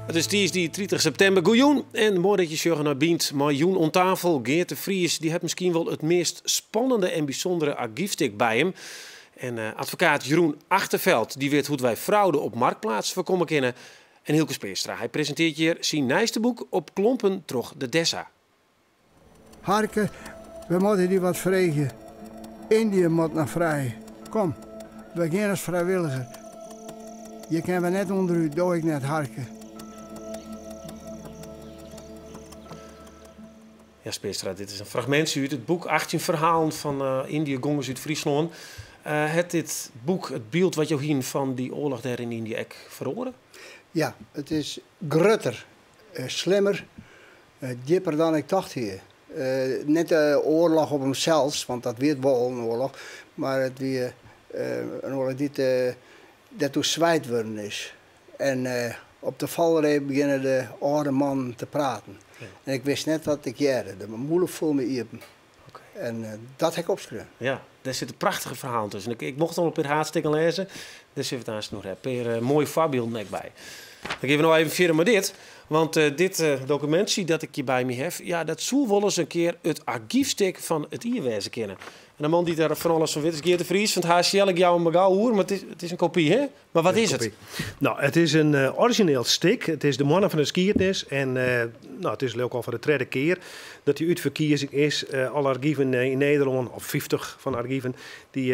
It is tiisdei 30 septimber. Goejûn en moai dat je sjogge nei Bynt. Mei jûn oan tafel Geart de Vries. Dy hat miskien wol it meast spannende en bysûndere argyfstik by him. En eh, advokaat Jeroen Achterveld dy wit hoe't wy fraude op Marktplaats foarkomme kinne. En Hylke Speerstra, hy presintearret hjir syn nijste boek Op klompen troch de Dessa. Harke, we moatte dy wat freegje. Yndië moat noch frij. Kom, we gean as frijwilliger. Hjir kinne we net ûnderút, do ek net, Harke. Ja, Speerstra, dit is in fragmintsje út it boek 18 ferhalen fan uh, Yndiëgongers út Fryslân. Uh, hat dit boek it byld wat jo hienen fan dy oarloch dêr yn Yndië ek feroare? Ja, it is grutter, eh, slimmer, djipper dan ik tocht hie. Net de oarloch op himsels, want dat wie it wol, in oarloch, mar it wie in oarloch dy't dêr't oer swijd wurden is. En op de falreep begjinne de âlde mannen te praten. En ik wist net wat ik hearde. De mûle foel my iepen. En dat ha ik opskreaun. Ja, dêr sitte prachtige ferhalen tusken. Ik, ik mocht al in pear haadstikken lêze. Dêr sille we it aanst noch ha. In pear moaie foarbylden ek by. Dan gean we no even fierder mei dit. Want dit dokumintsje dat ik hjir by my haw, ja, dat soe wolris in kear it argyfstik fan it jier wêze kinne. En de man dy't der fan alles fan wit is Geart de Vries fan it HCL. Ik jou him mar gau oer, mar it is in kopy, hè? Mar wat is it? No, it is in orizjineel stik. It is de Moanne fan de Skiednis. En no, it is leau ik al foar de tredde kear dat dy útferkiezing is. Alle argiven yn Nederlân, of 50 fan de argiven, dy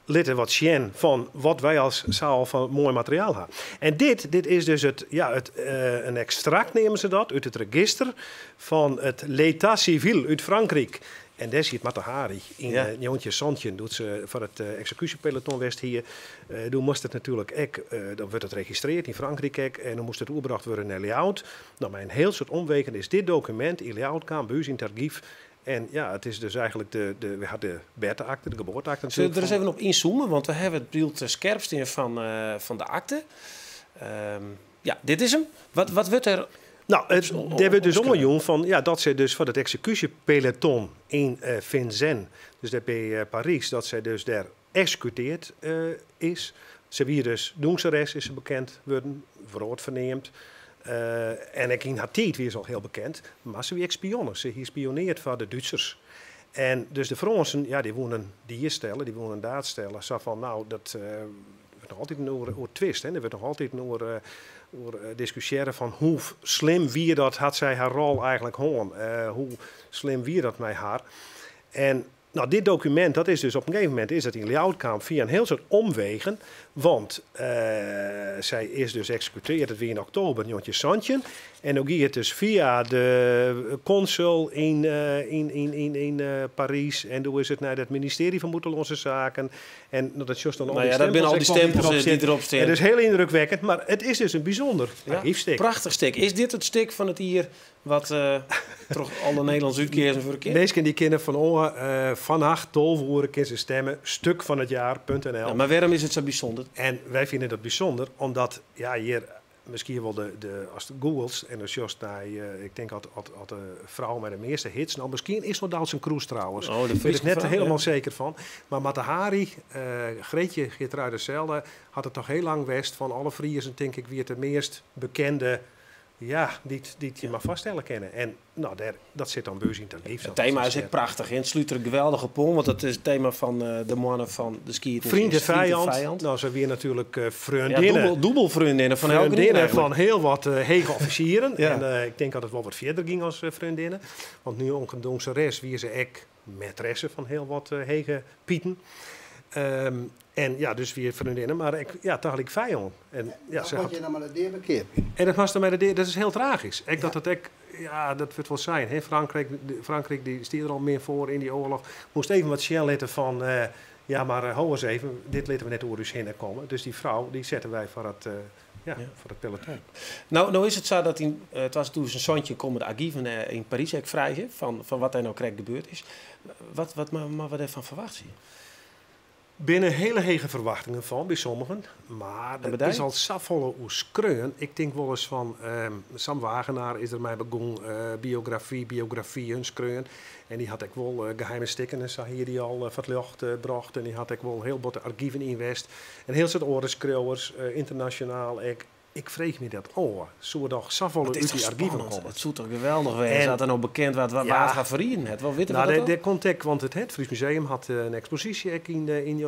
litte wat sjen fan wat wy al sa al fan moai materiaal ha. En dit, dit is dus it, ja, it, in ekstrakt neame se dat, út it register fan it L'état civil út Frankryk. En dêr siet Mata Hari yn 1917, doe't se foar it eksekúsjepeloton west hie. Doe moast it natuerlik ek, dan wurdt it registreard yn Frankryk ek, en dan moast it oerbrocht wurde nei Ljouwert. No, mei in hiel soad omwegen is dit dokumint yn Ljouwert kaam, by ús yn it argyf. En ja, it is dus eigentlik de, de, we ha de berteakte, de geboarteakte Zullen natuerlik. we der ris even op ynzoome, want we hawwe it byld skerp stean fan, fan de akte. Ja, dit is him. Wat, wat wurdt der No, it, dêr wurdt dus oanjûn fan, ja, dat sy dus foar it eksekúsjepeloton yn Vincennes, dus dêr by Parys, dat sy dus dêr eksekuteard is. Se wie dus dûnseres, is se bekend wurden, wrâldferneamd. En ek yn har tiid wie se al hiel bekend, mar se wie ek spionne. Se hie spioneard foar de Dútsers. En dus de Frânsen, ja, dy woenen die stelle, dy woenen daad stelle. Sa fan, no, dat wurdt noch altyd oer twist, hè. Der wurdt noch altyd oer diskusjearre fan hoe slim wie dat, hat sy har rol eigentlik hân? Hoe slim wie dat mei har? En no, dit dokumint, dat is dus op in gegeven momint is dat yn Ljouwert kaam fia in hiel soad omwegen, want sy is dus eksekuteard, it wie yn oktober 1917, en no gie it dus fia de konsul yn yn Parys en doe is it nei it ministearje fan Bûtenlânske Saken en no, dat sjochst dan al Nou dy ja, dat binne al dy stempels stempels ek wol dy't dy't derop derop stean. stean. It is hiel yndrukwekkend, mar it is dus in bysûnder Ja, argyfstik. prachtich stik. Is dit it stik fan it jier wat troch alle Nederlanners útkeazen wurde kin? Minsken dy kinne fan oan fannacht 12 oere kinne se stemme, stukvanhetjaar.nl. Ja, mar wêrom is it sa bysûnder? En wy fine dat bysûnder omdat, ja, hjir miskien wol de, de, ast googlest en dan sjochst nei, ik tink at, at, at de frou mei de measte hits, no miskien is it Doutzen Kroes trouwens, Oh, de bin ik Fryske net frou, hielendal ja. seker fan. Mar Mata Hari, Greetje Geertruida Zelle, hat it toch hiel lang west fan alle Friezen, tink ik, wie it de meast bekende, ja, dy't, dy't je mar foarstelle kinne. En no, dêr, dat sit dan by ús yn it argyf. It tema is ek prachtich. It slút der geweldich op oan, want it is it tema fan de moanne fan de skiednis. Vriend en is Vriend en vijand. vijand. No, se wie natuerlik Ja, freondinne. dûbel, dûbel freondinne fan elkenien Freondinne eigentlik. fan hiel wat hege offisieren. Ja. En ik tink dat it wol wat fierder gyng as freondinne. Want njonken dûnseres wie se ek mêtresse fan hiel wat hege pieten. En ja, dus wie freondinne, mar ek, ja, tagelyk fijân. En, ja, Dat se moat hat je dan mar de dea bekeapje. En dat moatst dan mei de dea, dat is hiel tragysk. Ek dat it ek, ja, dat wurdt wol sein, hè, Frankryk, Frankryk dy stie der al min foar yn dy oarloch, moast even wat sjen litte fan, ja, mar ho ris even, dit litte we net oer ús hinne komme. Dus dy frou, dy sette wy foar it, ja, foar it peloton. No, no is it sa dat yn 2017 komme de argiven yn Parys ek frij, hè, fan wat dêr no krekt gebeurd is. Wat, wat moatte we dêrfan ferwachtsje? Binne hele hege ferwachtingen fan by sommigen, mar En der by dy? is al safolle oer skreaun. Ik tink wolris fan, Sam Wagenaar is der mei begûn, biografy, biografyen skreaun. En dy hat ek wol geheime stikken en sa hie dy al foar it ljocht brocht. En dy hat ek wol hiel bot de argiven yn west. En hiel soad oare skriuwers, ynternasjonaal ek. Ik freegje my dat ôf. Soe der noch safolle Het is út toch dy argiven spannend? komme? It soe toch geweldich wêze En as der no bekend waard Ja. wa't har ferrieden hat. Wel witte we Nou, dat dêr al? dêr komt ek, want it Fries Museum hat in eksposysje ek yn yn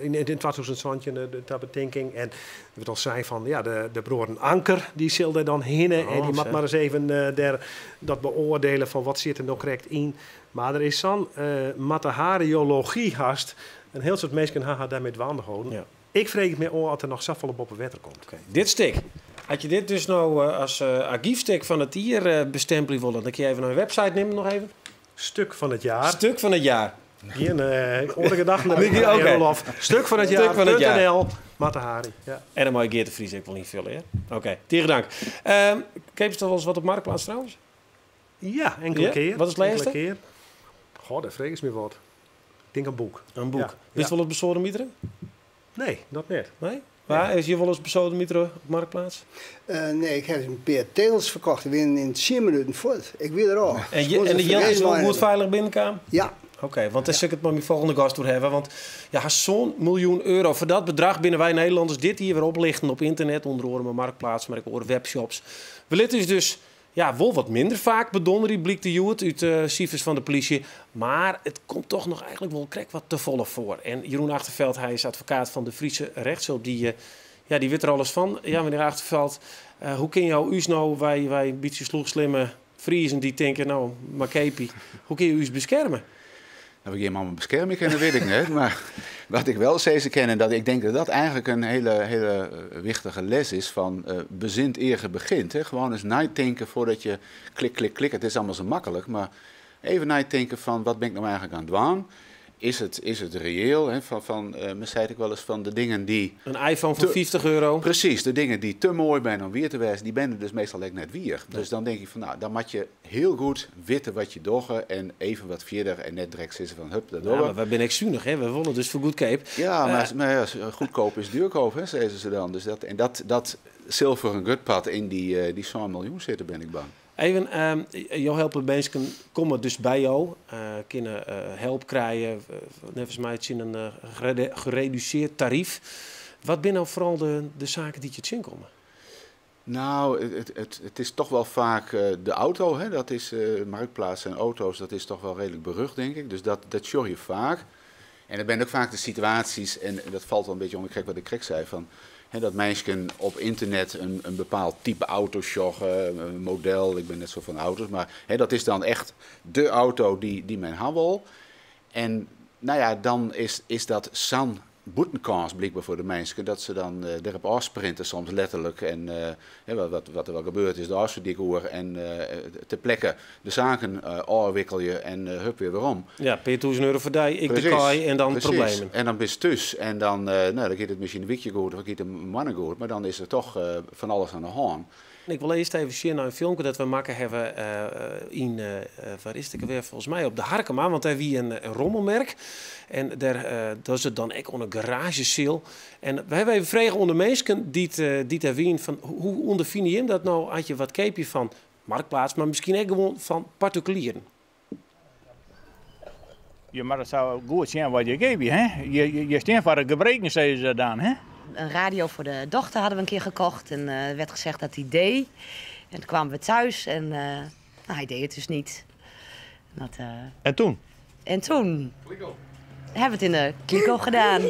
yn 2017 ta betinking. En der wurdt al sein fan, ja, de bruorren Anker, dy sil dêr dan hinne. Oh, en dy moat sa. mar ris even dêr dat beoardielje fan wat sit der no krekt yn. Mar der is sa'n Mata-Hariology hast. In hiel soad minsken ha har dêrmei dwaande holden. Ja. Ik freegje my ôf oft der noch safolle boppe wetter komt. Oké, dit stik. As je dit dus no as argyfstik fan it jier bestempelje wolle, dan kin je even nei de website nimme nog even. Stuk van het jaar. Stuk van het jaar. Geen oare gedachten. Oké. Okay. Roelof. Stuk van het jaar. Stuk van het jaar. .nl, Mata Hari. Ja. En dan mag je Geert de Vries ook wel invullen, hè? Oké, tegen dank. Keep je toch wel eens wat op Marktplaats trouwens? Ja, enkele Ja? keer. Wat is het Enkele laatste? keer. Goh, daar vreeg ik me wat. Ik denk een boek. Een boek. Ja. Wist Ja. wel het besodemieteren? Nee, dat net. Nee? Waar is hier wel eens besodemieteren op Marktplaats? Nee, ik heb een paar tegels verkocht. Ik ben in 10 minuten voort. Ik weet er al. En de Jent is wel goed veilig binnenkwam? Ja. Oké, want daar zul ik het met mijn volgende gast door hebben. Want ja, zo'n miljoen euro. Voor dat bedrag binnen wij Nederlanders dit hier weer oplichten op internet. Onder andere mijn Marktplaats, maar ik hoor webshops. We litten dus, dus ja, wel wat minder vaak bedonderen, bliek de Joert uit de cijfers van de politie. Maar het komt toch nog eigenlijk wel krek wat te volle voor. En Jeroen Achterveld, hij is advocaat van de Friese rechtshulp. Die, ja, die weet er alles van. Ja, meneer Achterveld, hoe kun jou us nou, wij een beetje sloegslimme Friezen die denken, nou, maar kepie, hoe kun je us beschermen? Nou, ik je allemaal beschermen kennen, weet ik niet. Maar wat ik wel steeds ken, en dat ik denk dat dat eigenlijk een hele, hele wichtige les is van bezint eer je begint. Hè. Gewoon eens nadenken voordat je klik, klik, klik. Het is allemaal zo makkelijk, maar even nadenken van wat ben ik nou eigenlijk aan het doen? Is het reëel? Hè? Van, men zei het ook wel eens van de dingen die... Een iPhone van 50 euro. Precies, de dingen die te mooi zijn om weer te wijzen, die ben er dus meestal ook net weer. Dus dan denk ik van, nou, dan moet je heel goed weten wat je doet en even wat verder en net direct zitten van, hup, dat Ja, doen we. maar wij zijn echt zuinig, hè? We willen dus voor goedkoop. Ja, maar ja, goedkoop is duurkoop, hè, zeiden ze dan. Dus dat, en dat, dat zilveren gutpad in die zo'n miljoen zitten, ben ik bang. Even, jou helpen mensen komen dus bij jou, kunnen help krijgen, volgens mij het is in een gereduceerd tarief. Wat zijn nou vooral de zaken die je het komen? Nou, het is toch wel vaak de auto, hè? Dat is marktplaats en auto's, dat is toch wel redelijk berucht, denk ik. Dus dat hoor je vaak. En dat zijn ook vaak de situaties, en dat valt wel een beetje onder wat ik krek zei, van, hè, dat meisjes op internet een bepaald type auto sjoggen, een model, ik ben net zo van auto's, maar hè, dat is dan echt de auto die men hebben wil. En dan is dat zo'n boetenkans blijkbaar voor de mensen, dat ze dan erop afsprinten soms letterlijk. En hè, wat er wel gebeurt is de afspraak en ter plekke de zaken afwikkel je en hup weer om. Ja, per duizend euro voor die, ik de kaai en dan problemen. En dan ben je thuis en dan, dan gaat het misschien een weekje goed of gaat het een mannen goed, maar dan is er toch van alles aan de hand. Ik wil eerst even zien naar een filmpje dat we maken hebben in, waar is het weer volgens mij, op de Harkema, want daar wie een rommelmerk. En daar, dat is het dan ook een garage sale. En we hebben even vragen onder mensen die daar wien van hoe ondervind je dat nou, had je wat keepje van Marktplaats, maar misschien ook gewoon van particulieren. Ja, maar dat zou goed zijn wat je geeft, hè? Je staat voor het gebreken, zeiden ze dan, hè? Een radio voor de dochter hadden we een keer gekocht en er werd gezegd dat hij deed. En toen kwamen we thuis en hij deed het dus niet. Dat En toen? En toen hebben we het in de kliko gedaan.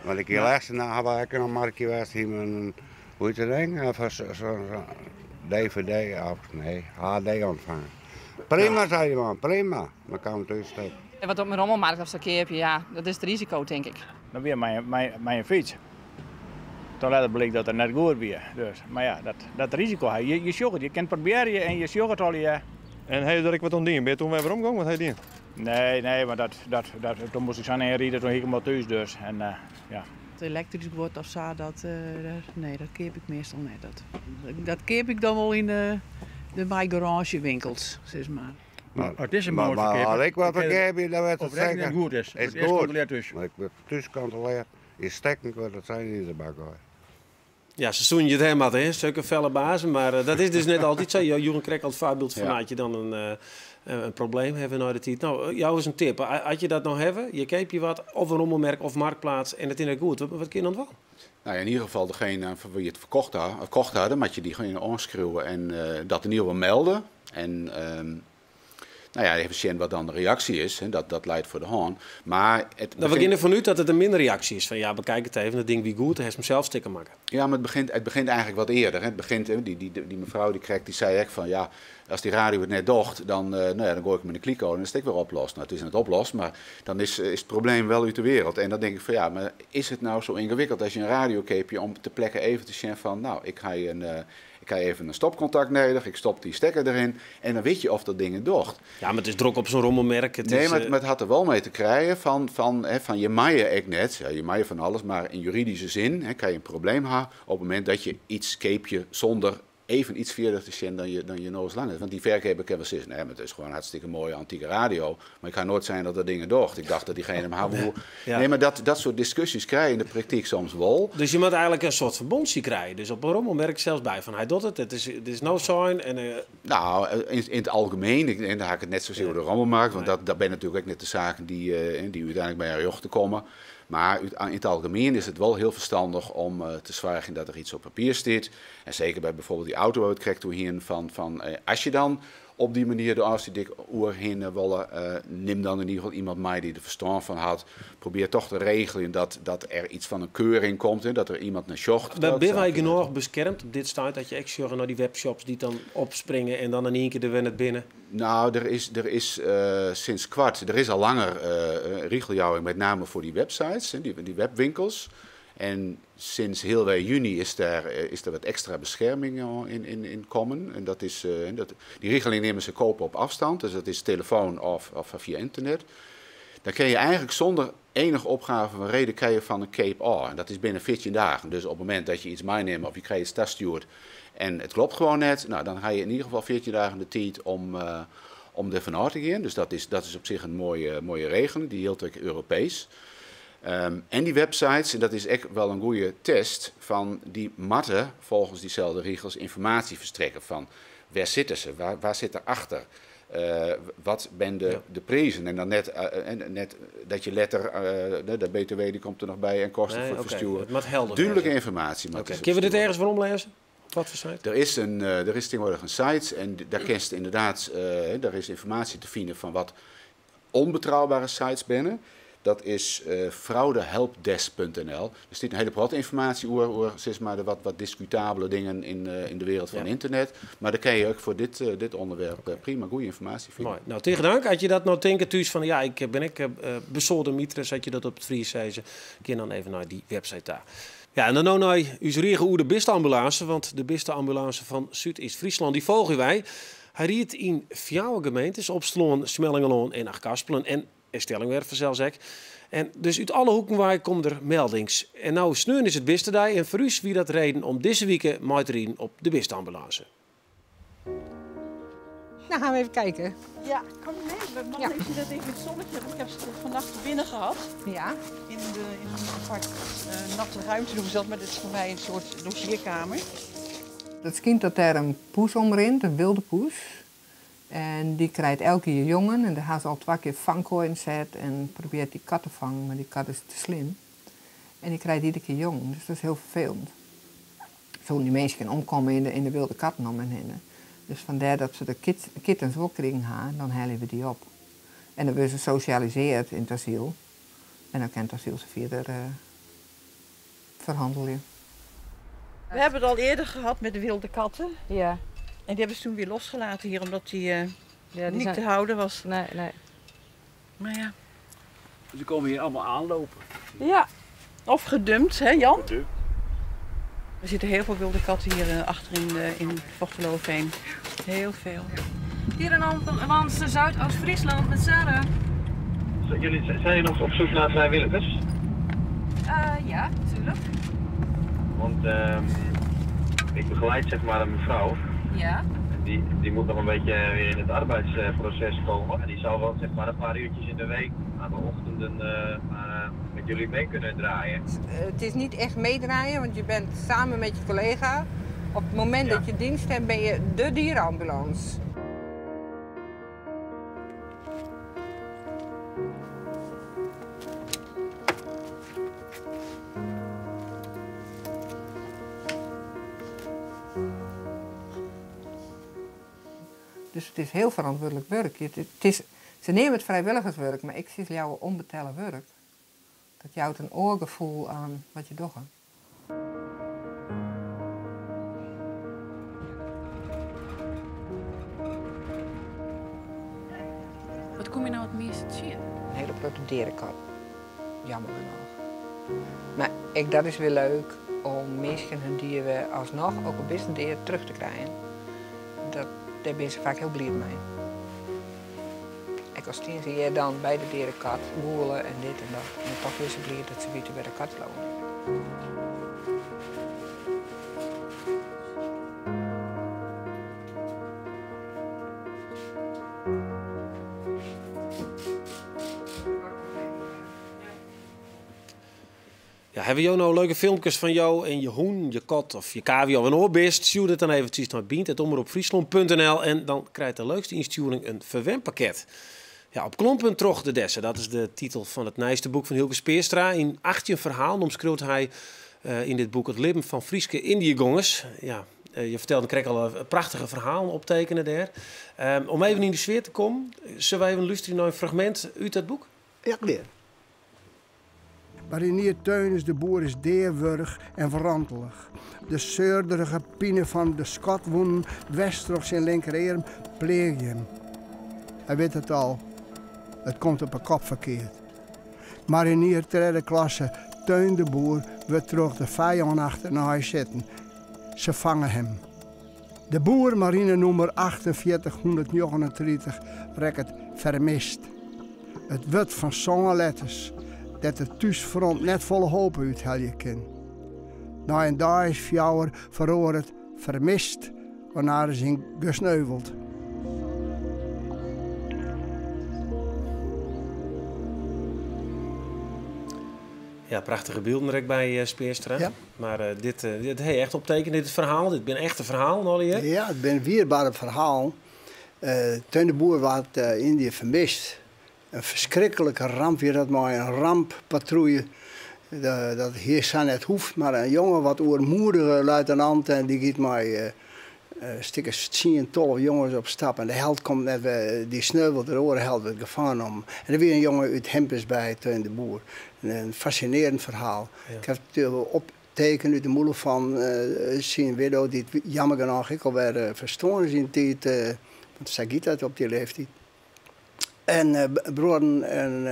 Want ik hier laatst na had ik nog maar een keer was hier een, hoe heet dat ding? Of zo'n DVD of nee, HD ontvangen. Prima, zei die man, prima. Maar kwam thuis steken. En wat op mijn rommelmarkt of zo keer heb je, ja, dat is het risico, denk ik. Dan weer mijn fiets. Toen later bleek dat het net goed weer. Dus, maar ja, dat risico, hè. Je zoekt het, je kunt proberen en je zoekt het al, ja. En heb je dat ik wat ontdien? Ben je toen weer omgegaan? Wat heb je dien? Nee, nee, maar toen moest ik zo inrijden, toen ging ik maar thuis dus. En, ja. Het elektrisch wordt of zo, nee, dat keep ik meestal niet. Dat keep ik dan wel in de mijn garagewinkels, zeg maar. Maar, het is een maar, mooi maar verkeerd. als ik wat Ik ken- verkeerd ben, dan werd het Of rekening zeker. goed is. Is Het eerst goed. controleerd dus. Maar ik word thuis controleerd. Is stekken, dat zijn niet in de bak hoor. Ja, ze zoen je het helemaal, hè? Zulke felle bazen. Maar dat is dus net altijd zo. Joeren krijgt al het voorbeeld van Ja. had je dan een probleem hebben naar de tijd. Nou, jou is een tip. Had je dat nou hebben, je keep je wat, of een rommelmerk of marktplaats en het is net goed. Wat kun je dan wel? Nou ja, in ieder geval degene van wie je het verkocht hadden, moet je die gewoon aanschreeuwen en dat in ieder geval melden. En even zien wat dan de reactie is. Hè, dat leidt voor de hand. Maar het We begint beginnen van nu dat het een minder reactie is. Van ja, bekijk het even, dat ding wie goed, hij heeft hem zelf stikken maken. Ja, maar het begint eigenlijk wat eerder. Hè. Het begint, hè, die mevrouw die krijgt, die zei echt van ja, als die radio het net docht, dan, dan gooi ik hem in de kliko en dan is het weer oplost. Nou, het is net oplost, maar dan is het probleem wel uit de wereld. En dan denk ik van ja, maar is het nou zo ingewikkeld als je een radiocapeje om ter plekke even te zien van nou, ik ga even een stopcontact nodig, ik stop die stekker erin en dan weet je of dat ding het docht. Ja, maar het is druk op zo'n rommelmerk. Het Nee, is, maar het had er wel mee te krijgen van je maaien ik net. Ja, je maaien van alles, maar in juridische zin, hè, kan je een probleem hebben op het moment dat je iets keepje zonder even iets verder te zien dan je noos lang is. Want die verkoper kan wel zeggen, nee, maar het is gewoon een hartstikke mooie antieke radio. Maar ik ga nooit zijn dat dat ding docht. Ik dacht dat diegene hem had. Ja. Nee, maar dat soort discussies krijg je in de praktijk soms wel. Dus je moet eigenlijk een soort verbondje krijgen. Dus op een rommelmerk zelfs bij van hij doet het, het is no sign. En, Nou, in het algemeen, en daar ga ik het net zozeer over de rommelmarkt, want dat ben natuurlijk ook net de zaken die uiteindelijk bij haar jochten komen. Maar in het algemeen is het wel heel verstandig om te zwagen dat er iets op papier staat. En zeker bij bijvoorbeeld die auto waar we het krijgen toen heen van, als je dan op die manier de afstudik oer heen willen, neem dan in ieder geval iemand mee die er verstand van had. Probeer toch te regelen dat er iets van een keuring komt, hè, dat er iemand naar zocht. Maar Dat ben wij zou genoeg beschermd op dit stuit dat je echt zorgt naar die webshops die dan opspringen en dan in één keer de wen het binnen? Nou, er is, sinds kwart, er is al langer regeljouwing, met name voor die websites, hè, die webwinkels. En sinds heel juni is er wat extra bescherming in komen. En die regeling nemen ze kopen op afstand, dus dat is telefoon of via internet. Dan kun je eigenlijk zonder enige opgave van reden krijg je van een Cape A. En dat is binnen 14 dagen. Dus op het moment dat je iets meeneemt of je krijgt iets thuisstuurt en het klopt gewoon net, nou, dan ga je in ieder geval 14 dagen de tijd om er vanuit te gaan. Dus dat is op zich een mooie regeling, die heel erg Europees. En die websites, en dat is echt wel een goede test, van die matten volgens diezelfde regels informatie verstrekken van waar zitten ze, waar zit erachter, wat ben de prijzen. En dan net dat je letter, de BTW die komt er nog bij en kosten Nee, voor het oké, versturen. het moet helder Duidelijke zijn. informatie. Maar Oké. het is Kunnen we dit versturen. ergens voor omlezen? Wat voor site? Er is tegenwoordig een site en daar kent inderdaad, daar is informatie te vinden van wat onbetrouwbare sites binnen. Dat is fraudehelpdesk.nl. Er zit een hele brot informatie over, zeg maar, de wat discutabele dingen in de wereld van internet. Maar daar kan je ook voor dit onderwerp prima goede informatie vinden. Mooi. Nou, tegen dank. Had je dat nou denken thuis van, ja, ik ben ik besodemieters, had je dat op het Fries zei ze, kun je dan even naar die website daar. Ja, en dan nou naar uw regen oer de biste-ambulance, want de biste-ambulance van Zuid-East-Friesland, die volgen wij. Hij riet in 4 gemeentes, Opsterlân, Smellingerlân en Achtkarspelen en Stellingwerven zelfs ook. En dus uit alle hoeken waar komt er meldings. En nou, sneun is het beste dag en voor u wie dat reden om deze week mee te rijden op de biste-ambulance. Nou, gaan we even kijken. Ja, kom je mee? Mijn man heeft hier net even het zonnetje, want ik heb ze vannacht binnen gehad. Ja. In een apart natte ruimte doen ze dat, maar dit is voor mij een soort logeerkamer. Het kind dat daar een poes omrint, een wilde poes. En die krijgt elke keer jongen en daar gaat ze al 2 keer vangkooi in zet en probeert die kat te vangen, maar die kat is te slim. En die krijgt iedere keer jong, dus dat is heel vervelend. Zo die mensen kunnen omkomen in de wilde katten om hen heen. Dus vandaar dat ze de kittens wel kregen haar, dan halen we die op. En dan worden ze gesocialiseerd in het asiel. En dan kan het asiel ze verder verhandelen. We hebben het al eerder gehad met de wilde katten. Ja. En die hebben ze toen weer losgelaten hier, omdat die, Ja, die niet zijn te houden was. Nee, nee. Maar ja. Ze komen hier allemaal aanlopen. Ja, of gedumpt, hè Jan? Gedumpt. Er zitten heel veel wilde katten hier achter in Fochteloërveen. Heel veel. Hier in Ambulance Zuidoost-Friesland met Sarah. Jullie zijn nog op zoek naar vrijwilligers? Ja, natuurlijk. Want ik begeleid zeg maar een mevrouw. Ja. Die, die moet nog een beetje weer in het arbeidsproces komen. Die zal wel zeg maar een paar uurtjes in de week aan de ochtenden uh, met jullie mee kunnen draaien. Het is niet echt meedraaien, want je bent samen met je collega. Op het moment dat je dienst hebt, ben je de dierenambulance. Dus het is heel verantwoordelijk werk. Het is, ze nemen het vrijwilligerswerk, maar ik zie jou onbetalen werk. Dat jouwt een oorgevoel aan wat je doet. Wat kom je nou het meeste te zien? Een hele grote dierenkat. Jammer genoeg. Maar ik, dat is weer leuk om mensen hun dier weer alsnog, ook een beetje dier, terug te krijgen. Dat, daar ben ze vaak heel blij mee. Ik als tien zie je dan bij de dierenkat woelen en dit en dat. En toch weer ze blij dat ze weer bij de kat lopen. Ja, hebben jou nou leuke filmpjes van jou en je hoen, je kat of je cavia of een oorbist? Stuur het dan eventjes naar bient@omroepfriesland.nl en dan krijgt de leukste insturing een verwenpakket. Ja, op klompen troch de dessen, dat is de titel van het nieuwste boek van Hylke Speerstra. In 18 verhalen omschreeuwt hij in dit boek het leven van Frieske Indiëgongers. Ja, je vertelde, kreeg al een prachtige verhaal optekenen daar. Om even in de sfeer te komen, zullen wij even luisteren naar een fragment uit dat boek? Ja, weer. Marinier Teunis de Boer is deerwurg en verantelig. De zeurderige pine van de skotwoen west op zijn linkerarm pleeg je hem. Hij weet het al. Het komt op een kop verkeerd. Marinier tweede klasse Teun de Boer wordt terug de vijand achterna zitten. Ze vangen hem. De boer marine nummer 4839 rekt vermist. Het wordt van zongenletters dat het thuisfront net volle hoop uit helje kan. Na een dag is fjouwer verloren vermist, waarna is hij gesneuveld. Ja, prachtige beelden er ook bij Speerstra. Ja. Maar dit hey, echt optekenen, dit verhaal, dit ben echt een verhaal, Nolly, Ja, het ben een wierbare verhaal. Teun de Boer werd Indië vermist. Een verschrikkelijke ramp, weer dat maar een ramppatrouille. Dat hier zijn het hoeft, maar een jongen wat oermoedige luitenant en die giet mij stikkers 10, 12 jongens op stap. En de held komt net, die sneuvelt, de oren werd gevangen om. En er weer een jongen uit Hempens bij Teun de Boer. Een fascinerend verhaal. Ja. Ik heb het optekend uit de moeder van zijn widow, die het jammer genoeg ik alweer verstoren is in tijd. Want zij giet dat op die leeftijd. En broeren en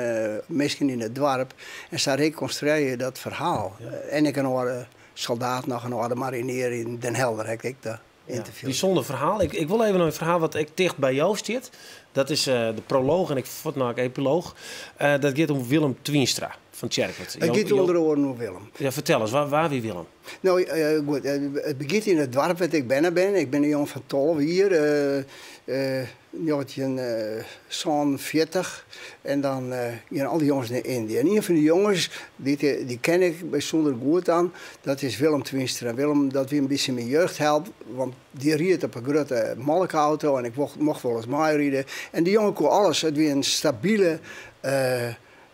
mensen in het dorp. En zij reconstrueer dat verhaal. Ja. En ik een oude soldaat, nog een oude marinier in Den Helder, heb ik dat interview. Bijzonder verhaal. Ik wil even een verhaal wat ik dicht bij jou zit. Dat is de proloog en ik vond nou epiloog. Dat gaat om Willem Twinstra van Tjerkwerd. Het gaat onder oren om Willem. Ja, vertel eens, waar wie Willem? Nou, goed, het begint in het dorp waar ik ben. Ik ben een jongen van 12 hier. 1940. En dan gaan al die jongens naar Indië. En een van die jongens, die ken ik bijzonder goed aan, dat is Willem Twinstra. Willem, dat weer een beetje mijn jeugd helpt, want die reed op een grote molkauto en ik mocht wel eens mee rijden. En die jongen kon alles. Het was een stabiele,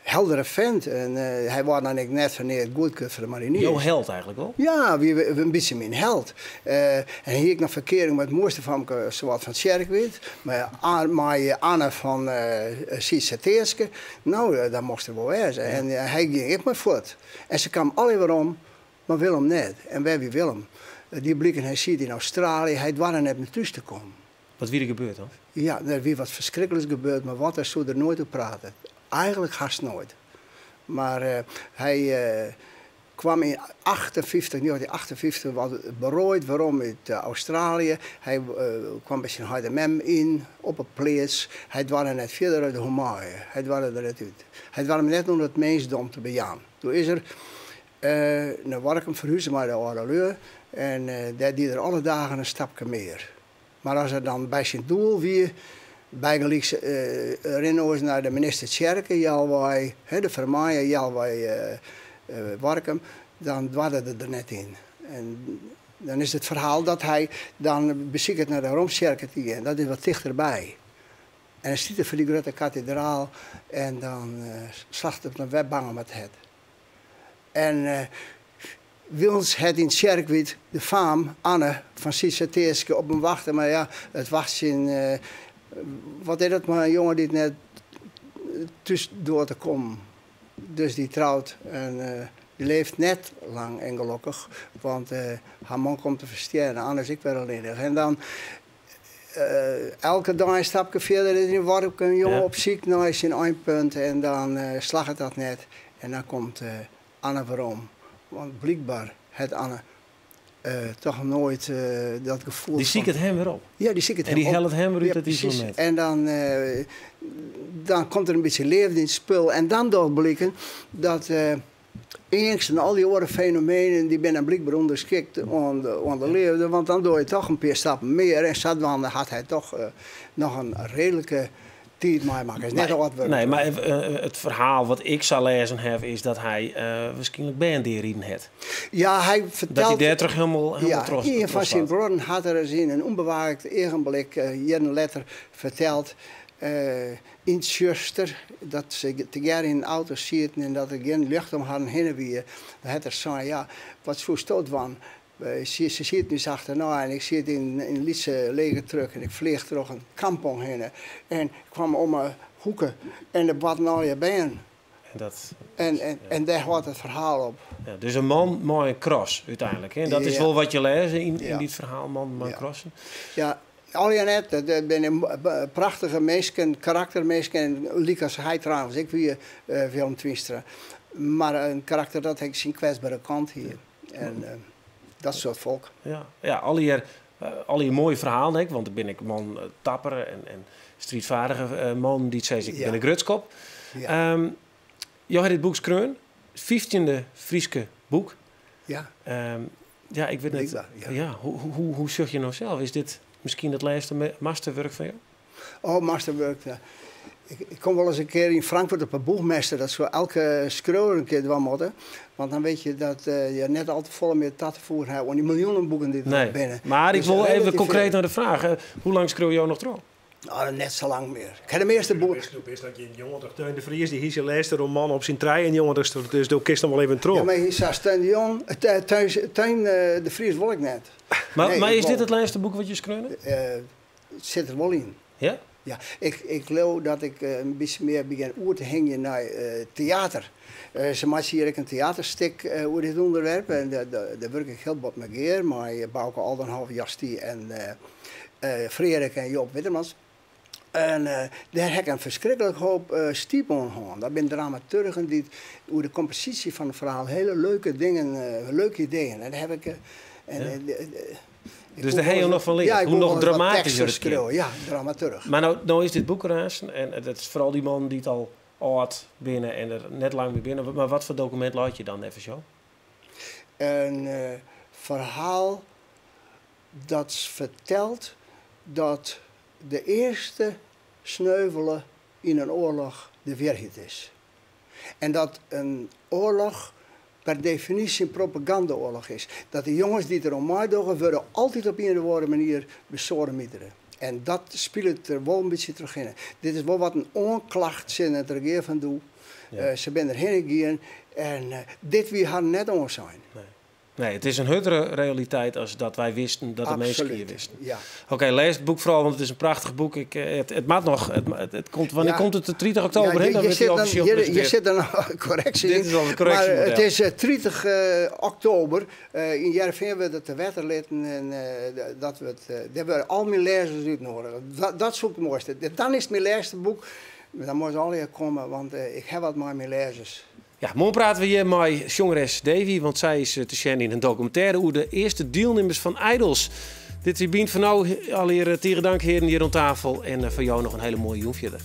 heldere vent. En hij was dan ik net van het goed voor de mariniers. Jouw held eigenlijk wel? Ja, wie, een beetje mijn held. En hier ik nog verkering met het mooiste van zowat van Tjerkwerd. Maar Anne van Sietse. Nou, daar mocht er wel wezen. Ja. En hij ging ik maar voort. En ze kwam alle weer om, maar Willem net. En wij wie Willem. Die blikken, hij ziet in Australië, hij dwars net naar thuis te komen. Wat wie er gebeurd dan? Ja, er wie wat verschrikkelijks gebeurd, maar wat, daar zou er nooit op praten. Eigenlijk haast nooit. Maar hij kwam in 1958, wat berooid waarom uit Australië. Hij kwam bij zijn HDMM in, op een plaats. Hij dwarde net verder uit de Homaaien. Hij dwarde er net uit. Hij dwarde net om het mensdom te bejaan. Toen is er naar Warkum verhuisd maar de oude leur. En daar deed er alle dagen een stapje meer. Mar as er dan by syn doel wie, bygelyks rin oars nei de Menistentsjerke healwei, de Fermanje healwei Warkum, dan doarde er der net yn. En dan is it ferhaal dat hy dan besiket nei de Roomtsjerke te gean, dat is wat tichterby. En dan stiet er foar dy grutte katedraal en dan slacht it him wer bang om it hert. En wilens hat yn tsjerk de faam, Anne, fan Sytse Teatske op him wachte, mar ja, it wachtsjen, wat is dat mei in jonge dy't net thús doar te kommen. Dus dy trout en dy leeft net lang en gelokkich, want har man komt te ferstjerren, Anne is ek wer allinnich. En dan elke dei in stapke fierder is yn Warkum in jonge op syk nei syn einpunt en dan slagget dat net en dan komt Anne werom. Want blykber hat Anne toch noait dat gefoel. Dy siket him wer op. Ja, dy siket him op. En dy hellet him wer út dat isolement. En dan komt der in bytsje leafde yn it spul en dan docht bliken dat Eangst en al dy oare fenomenen dy binne blykber ûnderskikt oan de leafde, want dan dogge je toch in pear stappen mear en sadwaande hat hy toch noch in reedlike tiid meimakke. Is net âld wurden. Nee, mar it ferhaal wat ik sa lêzen haw is dat hy wierskynlik bern deariden hat. Ja, hy fertelt. Dat hy dêrtroch hielendal troch. Ja, ien fan syn bruorren hat er ris yn in ûnbewaakt eagenblik jierren letter ferteld Yn 't tsjuster, dat se tegearre yn in auto sieten en dat der gjin ljocht om harren hinne wie, dan hat er sein, ja, wat soesto dwaan? Se sieten ús achternei en ik siet yn in lytse lege truck en ik fleach troch in kampong hinne en ik kwam om 'e hoeke en der barden allegear bern. En, dat, en dêr hâldt it ferhaal op. Ja, dus in man mei in cross úteinlik. Hè? Dat is wol wat je lêze yn dit ferhaal, man mei crossen. Ja, allegear net. Dat binne prachtige minsken, karakterminsken, lykas hy trouwens ek wie, Willem Twynstra. Mar in karakter dat ek syn kwetsbere kant hie. En dat soart folk. Ja, ja allegear, allegear moaie ferhalen ek, want der binne ek man tappere en striidvaardige mannen dy't sizze ik bin in grutskop. Ja. Jo ha dit boek skreaun, it fyftjinde Fryske boek. Ja. Ja, ik wit net. Ja. Ja, hoe sjoch je no sels? Is dit miskien it lêste masterwurk fan jo? Oh, masterwurk, ja. Ik kom wolris in kear yn Frankfurt op 'e Buchmesse. Dat soe elke skriuwer in kear dwaan moatte. Want dan witte je dat je net al te folle mear ta te foegen ha oan dy miljoenen boeken dy't der Nee. binne. Mar ik Dus wol even relatyf konkreet nei de fraach. Hoe lang skriuwe jo noch troch? No, net sa lang mear. Ik ha de measte boeken. Do bist noch gjin 90. Teun de Vries dy hie syn lêste roman op syn trijeennjoggentichste, dus do kinst noch wol even troch. Ja, mar hy sa Teun de Jong, Teun de Vries wol ik net. Mar Nee, ik is dit wol it lêste boek wat jo skreaun ha? It sit der wol yn. Ja? Ja, ik leau dat ik in bytsje mear begjin oer te hingjen nei teater. Se meitsje hjir ek in teaterstik oer dit ûnderwerp en dêr wurk ik hiel bot mei gear, mei Bauke Oldenhof, Jos en Freark en Joop Wittermans. En dêr ha ik in ferskriklik hoop stipe oan hân. Dat binne dramaturgen dy't oer de komposysje fan it ferhaal hiele leuke dingen, leuke ideeën. En dêr ha ik. En, Dus dêr ha jo noch fan leard? Ja, ik Hoe wol noch wol wat dramatysker teksten it kin. skriuwe. Ja, dramaturch. Mar no is dit boek der aansten en dat is foaral dy mannen dy't al âld binne en der net lang mear binne. Mar wat foar dokumint leit hjir dan neffens jo? In ferhaal dat fertelt dat de earste sneuvele yn in oarloch de wierheid is. En dat in oarloch per definysje in propagandaoarloch is. Dat de jonges dy't der oan meidogge wurde altyd op ien of oare manier besoademitere. En dat spilet der wol in bytsje trochhinne. Dit is wol wat in oanklacht tsjin it regear fan doe. Se binne der hinne gien en dit wie harren net oansein. Nee. Nee, it is in hurdere realiteit as dat wy wisten, dat de minsken hjir wisten. Ja. Oké, lês it boek foaral, want it is in prachtich boek. Ik, it moat noch. It komt, wannear Ja. komt it? De 30 oktober, Ja, hè? Dan je wurdt zit dy dan, offisjeel hjir presintearre. sit in korreksje Dit yn. is al in korreksje Mar it model. is 30 oktober. Yn Hearrenfean wurdt it te wetter litten en dat wurdt, dêr wurde al myn lêzers útnoadige. Dat soe ik it moaiste. Dan is it myn lêste boek. Dan moatte se allegear komme, want ik ha wat mei myn lêzers. Ja, moarn prate we hjir mei sjongeres Devi, want sy is te sjen yn in dokumintêre oer de earste dielnimmers fan Idols. Dit wie Bynt fan no. Allegear tige dank hearen hjir oan tafel en foar jo noch in hiele moaie jûn fierder.